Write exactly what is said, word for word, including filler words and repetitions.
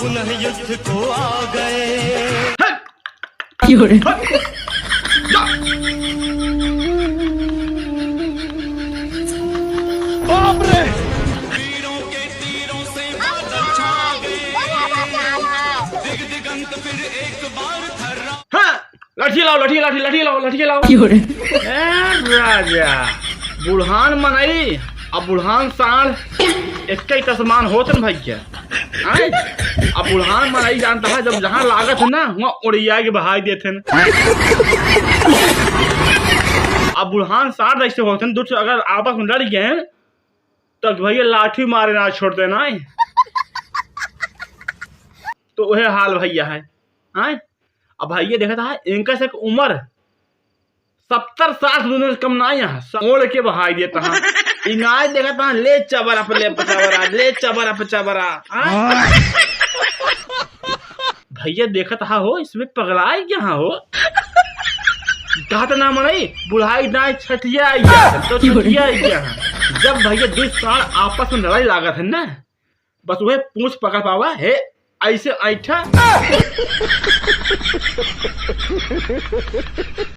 पुनः युद्ध को आ गए। हट! क्यों रे? हट! जा! बाप रे! वीरों के तीरों से बादल छा गए। दिग दिगंत फिर एक बार थर्रा। हाँ! लाठी लाओ, लाठी, लाठी, लाठी लाओ, लाठी लाओ। क्यों रे? ए राजा, बुढ़ान मनई आ बुढ़ान साँड़ एक्कै तसमान होत न भइया। आय? आ बुढ़ान मनई जानत ह, जब जहाँ लागत है ना, हुआँ ओरिया के बहाई देत हैं। आ बुढ़ान साँड़ जैसे होत हैं, दुइ ठो अगर आपस में लड़ गए, तो भइया लाठी मारे ना छोड़ते ना। तो वह हाल भइया है। आय? अब भइया देखत ह, इनका से उमर सत्तर साठ दुनिया से कम नाहीं है, स-, ओढ़ के बहाई देत ह। ई नाहीं देखत ह, ले चबरा पे ले चबरा, ले चबरा पे चबरा। हाँ? भइया देखत ह हो, इसमें पगलाइ गया ह हो। कहत ना मनई, बुढ़ाई नाहीं छठिया आई गया, तो छठिया आई गया ह। जब भइया दुइ साँड़ आपस में लड़ाई लागत है ना, बस वह पूँछ पकड़ पावा है, ऐसे ऐठा।